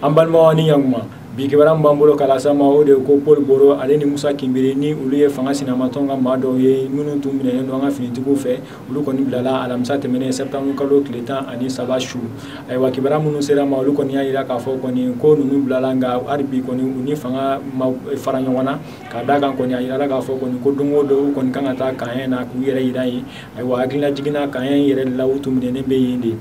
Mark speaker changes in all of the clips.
Speaker 1: An balimaw ni ɲankuma, bi kibaruya min b'an bolo k'a lase ma, o de ye ko Paul Boro ale ni Musa Kinbiri, ni olu ye fanga sinamatɔnw ka maa dɔw ye minnu tun minɛnen don an ka finitigiw fɛ, olu kɔni bilala alamisa tɛmɛnen septembre kalo tile 13 su. Ayiwa, kibaruya minnu sera ma, olu kɔni y'a jira k'a fɔ kɔni ko ninnu bilala, nka hali bi kɔni u ni fanga ma fara ɲɔgɔn na. Ka d'a kan kɔni, a yirala k'a fɔ kɔni ko don o don u kɔni kan ka taa camp na k'u yɛrɛ yira yen. Ayiwa, hakilina jiginna camp yɛrɛ de la, u tun minɛnen bɛ yen de.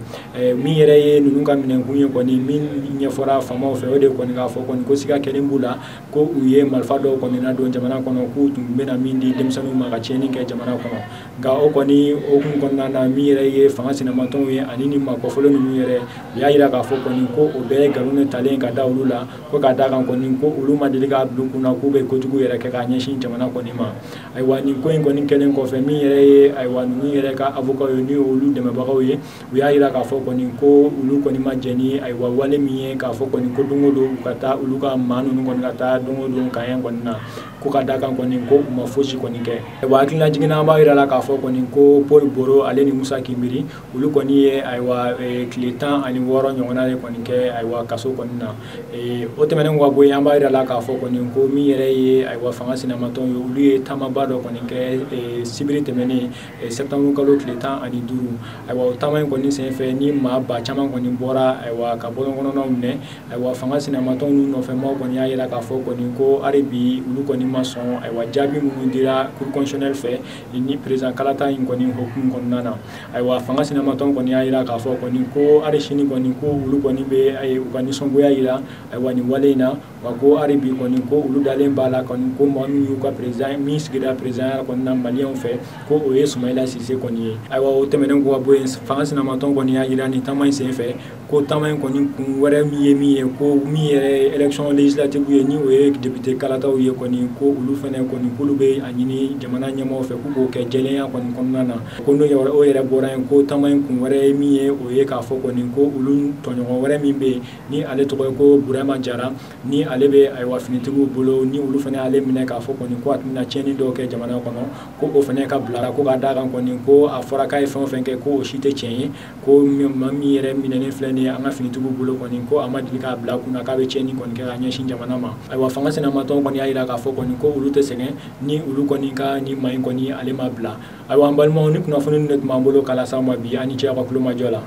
Speaker 1: Min yɛrɛ ye ninnu ka minɛnkun ye kɔni, min ɲɛfɔra faamaw fɛ, o de kɔni k'a fɔ kɔni ko siga kɛlen b'u la ko u ye marifa dɔw kɔni nadon jamana kɔnɔ, k'u tun bɛna min di denmisɛnninw ma ka tiɲɛni kɛ jamana kɔnɔ. Nka o kɔni o kun kɔnɔna na, min yɛrɛ ye fanga sinamatɔnw ye ani ni maakɔfɔlɔ ninnu yɛrɛ, u y'a jira k'a fɔ kɔni ko o bɛɛ ye nkalon de talen ka da olu la, ko ka d'a kan kɔni ko olu ma deli k'a bila u kunna k'u bɛ kojugu yɛrɛ kɛ k'a ɲɛsin jamana kɔni ma. Ayiwa, nin ko in kɔni kɛlen kɔfɛ, min yɛrɛ ye ayiwa ninnu yɛrɛ ka avocat ye, ni olu dɛmɛbagaw ye, u y'a jira k'a fɔ kɔni ko olu kɔni ma jɛn ni ayiwa wale min ye k'a fɔ kɔni ko don o don u ka taa olu ka maa ninnu kɔni ka taa don o don camp kɔni na, ko ka d'a kan kɔni ko u ma fosi kɔni kɛ. Ayiwa, hakilina jiginna, an b'a jira la k'a fɔ kɔni ko Paul Boro ale ni Musa Kinbiri, olu kɔni ye ayiwa tile 16 ɲɔgɔnna de kɔni kɛ ayiwa kaso kɔni na. O tɛmɛnen ka bɔ yen, an b'a jira la k'a fɔ kɔni ko min yɛrɛ ye ayiwa fanga sinamatɔnw ye, olu ye taamaba dɔ kɔni kɛ sibiri tɛmɛnen septembre kalo tile 15. Ayiwa, o taama in kɔni senfɛ, ni maa ba caman kɔni bɔra ayiwa ka bɔlɔn kɔnɔnaw minɛ. Ayiwa, fanga sinamatɔnw n'u nɔfɛmaw kɔni y'a jira k'a fɔ kɔni ko hali bi olu kɔni ma sɔn ayiwa jaabi minnu dira cour constitutionnelle fɛ ni président kalata in kɔni hukumu kɔnɔna na. Ayiwa, fanga sinamatɔnw kɔni y'a jira k'a fɔ kɔni ko hali sini kɔni ko olu kɔni bɛ u ka nisɔngoya jira ayiwa nin wale in na, wa ko hali bi kɔni ko olu dalen b'a la kɔni ko maa min y'u ka président min sigira président kɔni na maliyɛnw fɛ, ko o ye Sumayila Sise kɔni ye. Ayiwa, o tɛmɛnen kɔ ka bɔ yen, fanga sinamatɔnw kɔni y'a jira nin taama in senfɛ ko taama in kɔni kun wɛrɛ min ye min ye, ko min yɛrɛ ye élection législative ye, ni o ye député kalataw ye kɔni, ko olu fɛnɛ kɔni k'olu bɛ a ɲini jamana ɲɛmaaw fɛ k'u k'o kɛ jɛlenya kɔni kɔnɔna na. Ko n'o o yɛrɛ bɔra yen, ko taama in kun wɛrɛ ye min ye, o ye k'a fɔ kɔni ko olu tɔɲɔgɔn wɛrɛ min bɛ yen, ni ale tɔgɔ ye ko Burama Jara, ni ale bɛ ayiwa finitigiw bolo, ni olu fana y'ale minɛ k'a fɔ kɔni ko a tun bɛna tiɲɛni dɔw kɛ jamana kɔnɔ, ko o fana ka bila, ko ka d'a kan kɔni ko a fɔra k'a ye fɛn o fɛn kɛ, ko o si tɛ tiɲɛ ye, ko maa min yɛrɛ minɛnen filɛ nin ye an ka finitigiw bolo kɔni, ko a ma deli k'a bila kunna k'a bɛ tiɲɛni kɔni kɛ ka ɲɛsin jamana ma. Ayiwa, fanga sinamatɔnw kɔni y'a jira k'a fɔ kɔni ko olu tɛ sɛgɛn ni olu kɔni ka ni maa in kɔni ale ma bila. Ayiwa, an balimaw, ni kunnafoni de tun b'an bolo k'a lase aw ma bi. An ni ce aw ka tulomajɔ la.